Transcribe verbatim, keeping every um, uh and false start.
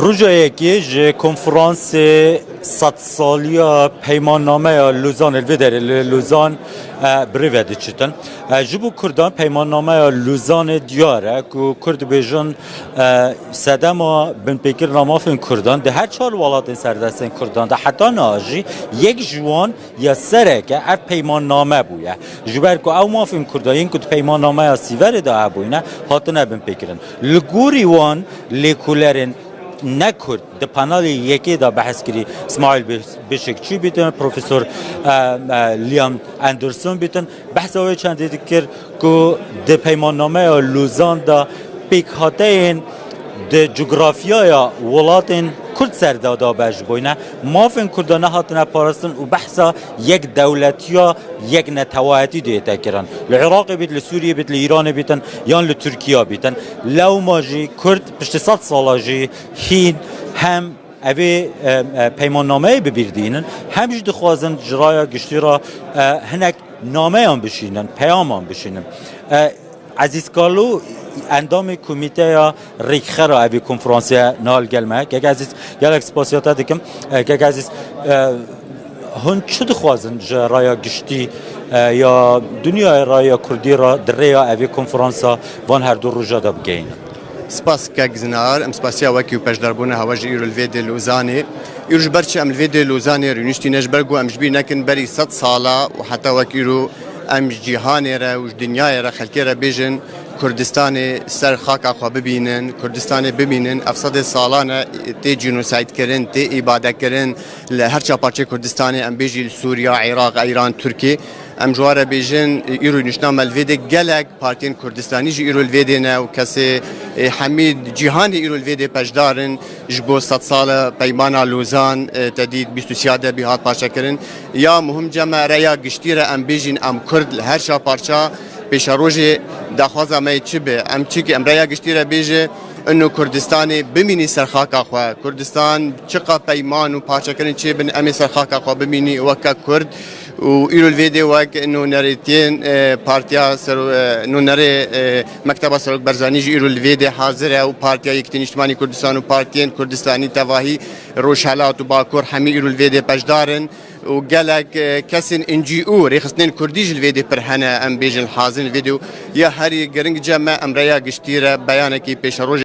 Roja yekê ji konferansê sedsaliya peymannameya Lozanê li vê derê li Lozan, e, bi rê ve diçitin. E, ji bo Kurdan peymannameya Lozanê diyar e ku Kurd dibêjin, e, sedema binpêkirina mafên Kurdan di her çar welatên serdestên Kurdan de heta niha jî yek ji wan ya sereke ev peymanname bûye. Ji ber ku ew mafên Kurda yên ku di peymannameya Sîverê de hebûyne, hatine binpêkirin. Li gorî wan lêkolerên ne Kurd di panelê yekê de behs kirî, Smail Be-, Beşikçi bîtin, Profesor, e, e, Liam Anderson bîtin, behsa wê çendê dikir ku di peymannameya Lozan de pêkhateyên di cografyaya welatên Kurd ser de dabeş bûyne, mafên Kurda nehatine parastin û behsa yek dewletiya, yek netewayetî dihête kirin. Li Iraqê bît, li Sûriyê bît, li Îranê bîtin yan li Tirkiya bîtin. Lewma jî Kurd piştî sed sala jî hîn hem evê, e, e, peymannameyê bi bîr dînin, hem jî dixwazin ji raya giştî re, e, hinek nameyan bişînin, peyaman bişînin. E, Ezîz Kalo, endamê komîteya rêkxera evê konferansê niha li gel me. Kek Ezîz, gelek spasiya te dikim. E, Kek Ezîz, e, hûn çi dixwazin ji raya giştî, e, ya dinyayê re ya Kurdî re di rêya evê konferansa van her du roja de bigehînin? Spas kek Zinar, em spasiya wekî û peşdarbûna hewa ji îro li vê dê Lozanê. Îro ji ber çi em li vê dê Lozanê rûniştîne? Ji ber ku em ji bîr nekin berî sed sala û heta wek îro em ji cîhanê re û ji dinyayê re xelkê re bêjin Kurdistanê ser xaka xwe bibînin, Kurdistanê bibînin. Ev sedê salan e tê cînosaydkirin, tê îbadekirin li her ça parçeyê Kurdistanê, em bêjî li Sûriya, Iraq, Îran, Tirkiyê. Em ji wan re bêjin, îro nişna me li vê dê gelek partiyên Kurdistanî jî îro li vê dê ne û kesê, e, hemî cîhanê îro li vê dê peşdar in. Ji bo sed sala peymana Lozan, e, te dît bîst û sê de bî hat parçekirin. Ya muhim cem e, raya giştî re em bêjin em Kurd li her ça parça pêşerojê daxwaza me yê çi be? Em çi ki em raya giştî re bêje, ino Kurdistanê bimînî ser xaka xwe. Kurdistan çiqa peyman û parçekirin çêbin, em ê ser xaka xwe bimînî weke Kurd. Û îro li vê dê wek nûnerêtiyên, e, partiya sero-, e, nûnerê, e, Mekteba Serok Barzanî jî îro li vê dê hazir e û Partiya Yekîtî Nîştimanî Kurdistan û partiyên Kurdistanî tevahî Rojhelat û Bakur hemî îro li vê dê peşdar in û gelek, e, kesên N G O, rêxistinên Kurdî jî li vê dê pir hene, em bêjin hazir in li vê dê û ya herî giring cem me em raya giştî re beyanekî pêşeroj